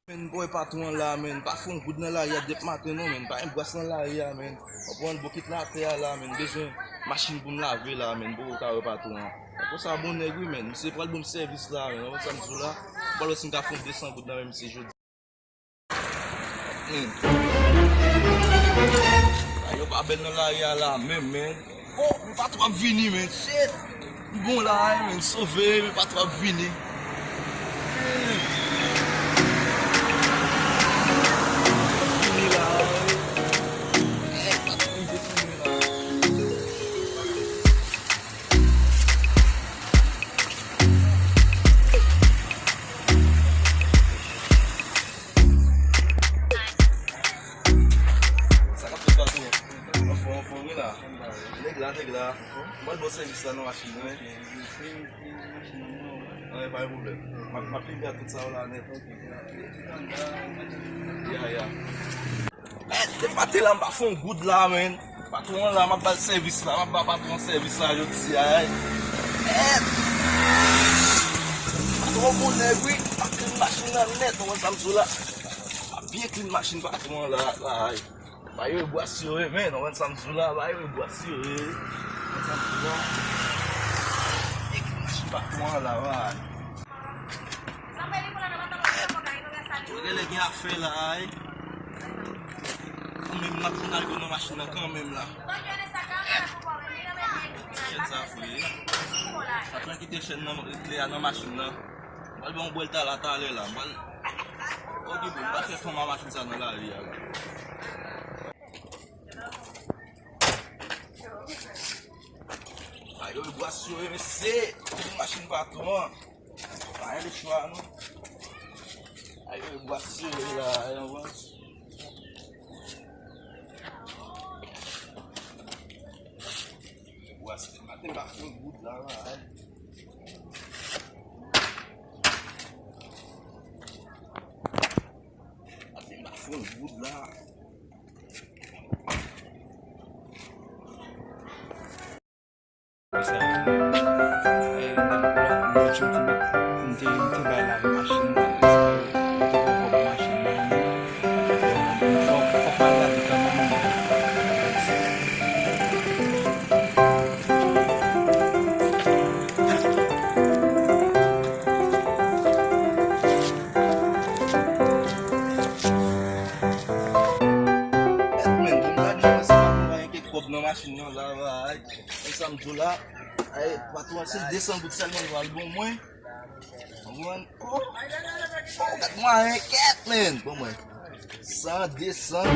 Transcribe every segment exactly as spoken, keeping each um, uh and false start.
Men, bòy patwon an la, men, pa fè yon goud nan lari a depi maten non, men, pa gen bwès nan lari a, men. W ap pran bokit la atè a la, men, bezwen machin pou m lave la, men, bòy, ou ka wè patwon an. Patwon sa bon nèg wi, men, misye pral ban m sèvis la, men, w konn sa m di w la, m pral wè si m ka fè yon de san goud nan men misye jodi. Men. Bagay yo pa bèl nan lari a la menm, men. Oh, men patwon ap vini, men. Shit. M bon la, men. Sove, men patwon ap vini. Vini la. Eh, patwon rive sou mwen la. Sa k ap fèt, patwon? Anfòm, anfòm wi la. Nèg la, nèg la. M pral ba w sèvis la nan machin nan, wi. Anyen, pa gen pwoblèm. M ap, m ap limyè tout sa yo la nèt. Ya, ya. Mèt, depi maten la, m pa fè yon goud la, men. Patwon an la, m ap ba l sèvis la, m ap ba patwon an sèvis la jodi a, ey. Mèt! Patwon bon nèg, wi. M ap clean machin nan nèt, ou konn sa m di w la. M ap byen clean machin patwon an la, la, ey. Ba yo e bwa sire, men, ou konn sa m di w la, ba yo e bwa sire. Ou konn sa m di w la. Byen clean machin patwon an la, ey. Ou genlè gen afè la, ey. Kanmenm, n ap fè n al gwo nan machin nan kanmenm la. Chèn sa fou ye. Patwon kite chèn nan, kle a nan machin nan. M pral ba yon bwèl talè, talè la. M pral, okipe, m pral fè fanm a machin sa nan lari a la. Ayo, bwa sire, mesye. Machin patwon an. Pa gen lechwa, non. Ay, bwa sire la, ay, anvan. Bwa sire, maten pa fè yon goud la, la, ay. Maten pa fè yon goud la. Sa, eh, lòt jou m te met, m te, m te bay lave machin nan, sa yo, m te pran kòb machin nan, men, fòk, fòk m al lave kanmenm, men. Men, bon, m ta di mwen se pa pou mwen gen kèk kòb nan machin nan, la, la, ay. Konn sa m di w la, ay, patwon, se de san goud sèlman l pral ban mwen. Ou konprann? Oh, oh, gad mwayen, kèt, men. Ban mwen san, de san.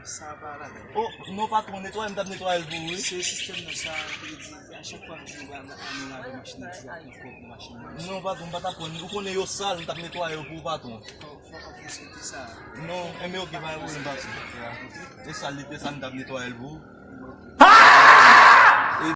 Sa pa ladan. Oh, non, patwon, netwaye, m t ap netwaye l pou ou, wi. Se sistèm nan sa, kredi, a chak fwa m jwenn, nou lave machin nan, toujou ap pran kòb nan machin nan. Non, patwon, m pa t ap pran. Ou konnen yo sal, m t ap netwaye yo pou ou, patwon. Fò, fò w respekte sa. Non, enben, oke, pa gen pwoblèm, patwon. E sal, li te sal, m t ap netwaye l pou ou.